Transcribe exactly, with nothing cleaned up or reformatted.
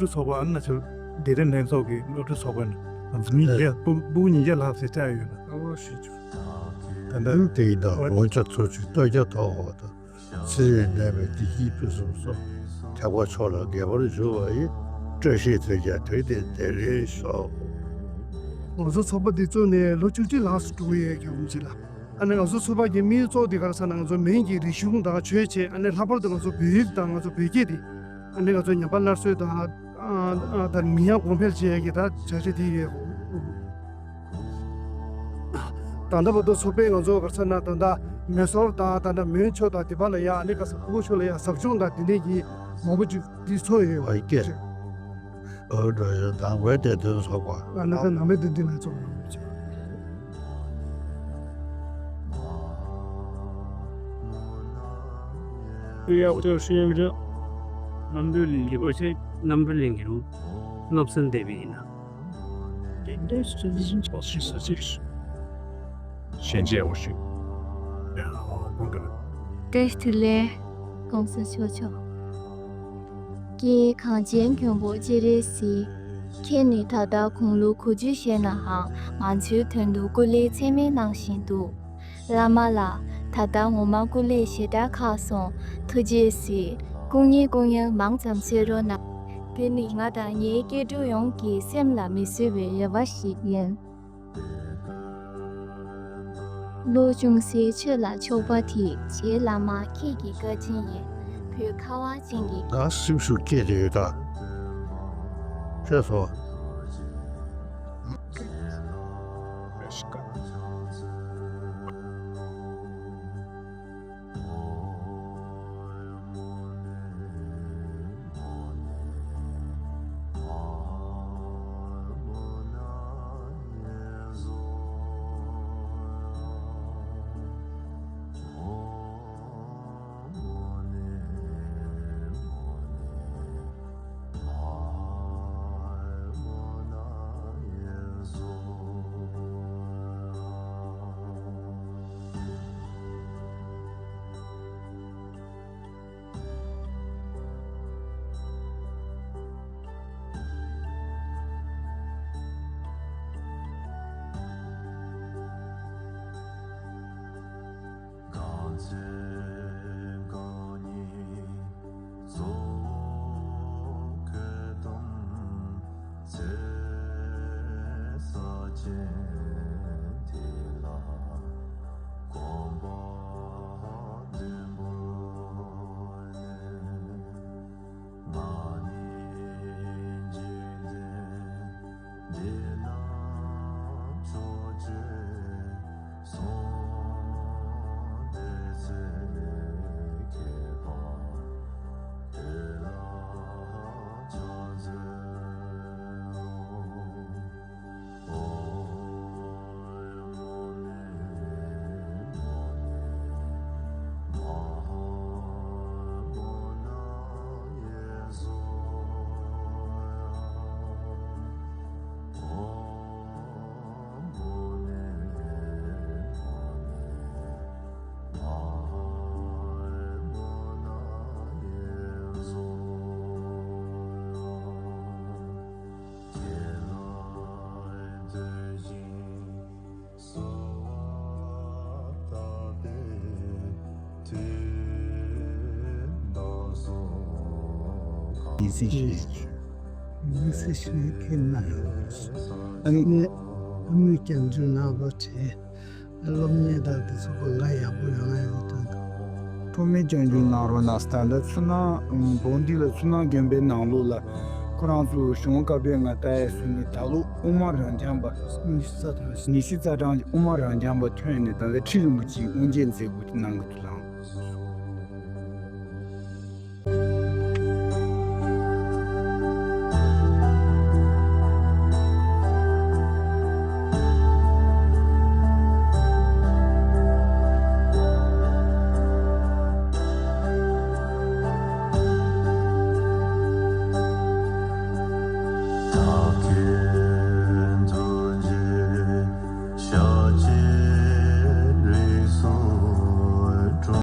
སློབ་ཕྲུག་ཚོགས་པ་ཨ་ན་ཆུ་བདེ་ལྡན་ལྷན་ཚོགས་ཀྱི་སློབ་ཕྲུག་ཚོགས་པ་ནི་ང་ཚོ་མི་ཉིས་བརྒྱ་སྤུ་སྤུ་ཉིས་བརྒྱ་ལྷག་ཙམ་བཅར་ཡོད་ན། ཨོ་ཞེས་བྱུང་། ད་ལྟ་དེ་ཡིན་ད་འོ་ལོ་ཆ་ཚོ་ཆུ་སྟོད་རྒྱ་ཐོག་འོག་ཏུ་ཚེ་རིང་ལས་པའི་བདེ་སྐྱིད་ཕུན་སུམ་ཚོགས། ཐེག་པ་མཆོག་ལ་དགེ་བར་འགྱུར་བ་ཡི། བཀྲ་ཤིས་དོན་རྒྱལ་དོན་དེ་བདེ་ལེགས་ཤོག། ང་ཚོ་ཚོགས་པ་འདི་བཙུགས་ནས་ལོ་བཅུ་གཅིག་ལྷག་ཙམ་འགྲོ་གི་ཡོད་ཀྱང་མི་འཇིག་ལ། ཨ་ནི་ང་ཚོ་ཚོགས་པ་གི་དམིགས་ཡུལ་གཙོ་བོ་དེ་ག་རེ་ཟེར་ན་ང་ཚོ་མོན་གྱི་རིག་གཞུང་དང་ཆོས་བྱེད། ཨ་ནི་ལྷག་པར་དུ་ང་ཚོ་བོད་ཡིག་དང་ང་ཚོ་བོད་སྐད་དེ་ཨ་ནི་ང་ཚོ་ཉམས་པ་སླར་གསོ་དང་ཨ་ཨ་དང་མི་ཡང་གོང་འཕེལ་བྱེད་ཡག་གི་ད་བྱ་བྱེད་དེ་ཡོད། ད་ལྟ་བར་དུ་ཚོགས་པས་ང་ཚོ་ག་རེ་ཟེར་ན་ད་ལྟ་མེ་སོར་དང་ད་ལྟ་མོན་ཕྱོགས་དང་དེ་བར་ལ་ཡ་ཨ་ནི་ག་ས་ཕུ་གུ་ཕྱོགས་ལ་ཡ་ཟབ་སྦྱོང་དང་དེ་འདྲས་ཀྱི་མང་པོ་ཅིག་འདི་ཚོགས་ཡོད། ཨོ་ཀེ། ཨོ་འགྲོ་ཡོད་དང་བས་དེ་དོན་ཚོགས་པ། ཨ་ནི་ད་ནང་པའི་དོན་འདི་ལ་ཚོགས་ཡོད། ཡག་པོ་ཤེས་ཡོད། རྣམ་པའི་ལས་འགུལ་ཆེ། རྣམ་པའི་ལས་འགུལ་སློབ་ཚན་འདེབས་པ་ཡིན་ན། ཞན་ཅེ་ཧོ་ཤི། བཀྲ་ཤིས་བདེ་ལེགས། གོང་ས་མཆོག་མཆོག་ཀྱེ་གངས་ཅན་མགོན་པོ་སྤྱན་རས་གཟིགས། ཁྱེད་ནི་ད་ལྟ་དགུང་ལོ་དགུ་བཅུ་བཞེས་ནའང་ང་ཚོའི་དོན་དུ་སྐུ་ལས་ཚད་མེད་གནང་བཞིན་འདུག། བླ་མ་ལགས། ད་ལྟ་ངོ་མ་སྐུ་ལས་ཞེ་དྲག་ཁག་སོང་། ཐུགས་རྗེས་གཟིགས། སྐུ་ངལ་སྐུ་ངལ་མང་ཙམ་སེལ་རོགས་གནང་། དེ་ནི་ང་དང་ངའི་སྐྱེ་འགྲོ་ཡོངས་ཀྱི་སེམས་ལ་མི་བཟོད་པའི་རེ་བ་ཞིག་ཡིན། བློ་ཅུང་ཟད་ཆོས་ལ་ཕྱོགས་པ་དེ་རྗེ་བླ་མ་ཁྱེད་ཀྱི་བཀའ་དྲིན་ཡིན། བོད་ཁ་བ་ཅན་གྱི། ང་སེམས་ཤུགས་སྐྱེད་དེ་ཡོད་ད། ཤེས་སོ། ཉིན་སྲིད་ཞུས། ཉིན་སྲིད་ཞུས་ཁྱེད་ན་ཡོད། ཨ་ནི་ཨ་མའི་སྐྱབས་འཇུག་གནང་རོགས་བྱེད། སློབ་གཉེར་དང་དེ་ཚོ་གོ་ང་ཡག་པོ་ཡོང་ང་ཡོད་དོན་དུ། ཐོག་མའི་སྐྱབས་འཇུག་གནང་རོགས་གནང་། ད་ལྟ་ཚུར་ནང་བོན་འདི་ལ་ཚུར་ནང་དགོན་པའི་ནང་ལོགས་ལ་ཁོ་རང་ཚོ་གཞུང་བཀའ་པོད་ལྔ་ལྟ་ཡས་སུ་ནི་ད་ལོ་དབུ་མ་རང་རྐྱང་པ། ཉི་ཤུ་རྩ་གྲངས་ཉི་ཤུ་རྩ་གྲངས་ཀྱི་དབུ་མ་རང་རྐྱང་པ་ཐོན་ནས་ད་ལྟ་ཁྲི་རིན་པོ་ཆེའི་དབུ་འབྱེད་མཛད་སྒོ་དེ་གནང་གི་འདུག་ལ།